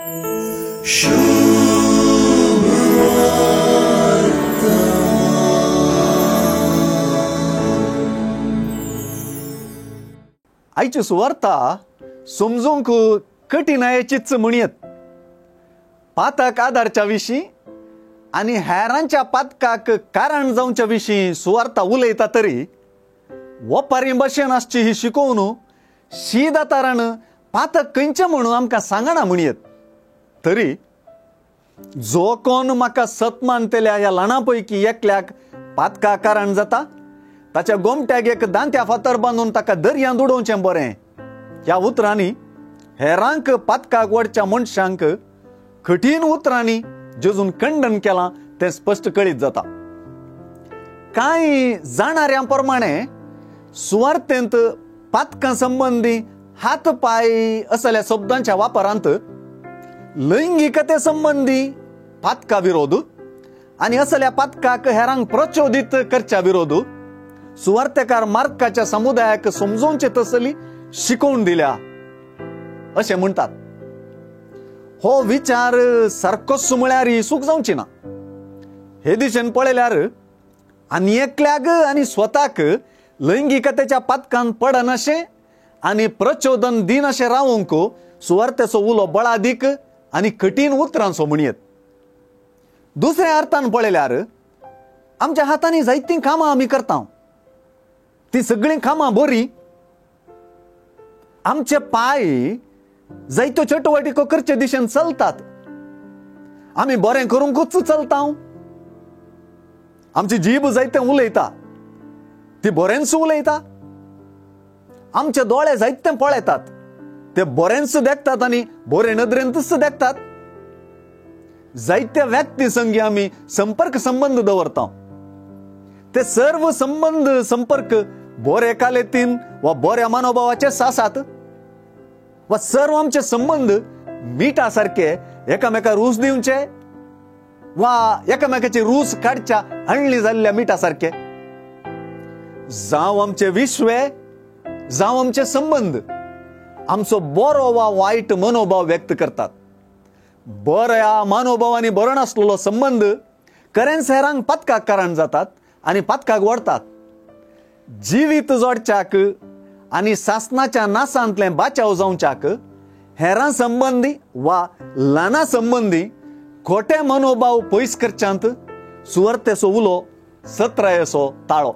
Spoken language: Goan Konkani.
आयची सुवार्ता समजूंक कठीणायेचीच म्हणयत. पातक आदारच्या विशीं आनी हेरांच्या पातकाक कारण जावच्या विशीं सुवार्ता उलयता तरी वपारी भशेन आसची ही शिकोवन शीद आतारान पातक खंयचें म्हणून आमकां सांगना म्हणयत. तरी जो कोण म्हाका सत मानतल्या ह्या ल्हाना पैकी एकल्याक पातका कारण जाता ताच्या गोमट्याक एक दांत्या फातर बांदून ताका दर्यांत उडोवचें बरें ह्या उतरांनी हेरांक पातकाक वडच्या मनशांक कठीण उतरांनी जेजून खंडन केलां तें स्पश्ट कळीत जाता. कांय जाणाऱ्यां प्रमाणे सुवार्थेंत पातकां संबंदी हात पांय असल्या शब्दांच्या वापरांत लैंगिकते संबंदी पातका विरोध आनी असल्या पातकाक हेरांक प्रचोदीत करच्या विरोध सुवार्थेकार मार्काच्या समुदायाक समजोवचे तसली शिकोवन दिल्या अशें म्हणटात. हो विचार सारकोच म्हळ्यार चूक जावची ना. हे दिशेन पळयल्यार आनी एकल्याक आनी स्वताक लैंगिकतेच्या पातकान पडनाशें आनी प्रचोदन दिनाशें रावंक सुवार्थेचो उलो बळादीक आनी कठीण उतरांचो म्हणयत. दुसऱ्या अर्थान पळयल्यार आमच्या हातांनी जायतीं कामां आमी करता, ती सगळीं कामां बरीं. आमचे पांय जायत्यो चटवटिको करचे दिशेन चलतात, आमी बरें करूंकूच चलता. आमची जीब जायतें उलयता, ती बरेंच उलयता. आमचे दोळे जायते पळयतात, ते बरेंच देखतात आनी बरे नदरेंतूच देखतात. जायत्या व्यक्ती संगी आमी संपर्क संबंद दवरता, ते सर्व संबंद संपर्क बरे कालेतीन वा बऱ्या मनोभावाचेच आसात वा सर्व आमचे संबंद मिठा सारके एकामेका रूस दिवचे वा एकामेकाची रूस काडच्या आणली जाल्ल्या मिठा सारके. जावं आमचे विश्वे जावं आमचे संबंद आमचो बरो वा वायट मनोभाव व्यक्त करतात. बऱ्या मनोभावांनी बरो नासलेलो संबंद खरेंच हेरांक पातकाक कारण जातात आनी पातकाक व्हरतात. जिवीत जोडच्याक आनी सासनाच्या नासांतलें बाचाव जावच्याक हेरां संबंदी वा ल्हाना संबंदी खोटे मनोभाव पयस करच्यांत सुवार्थेचो उलो सत्रायेचो ताळो.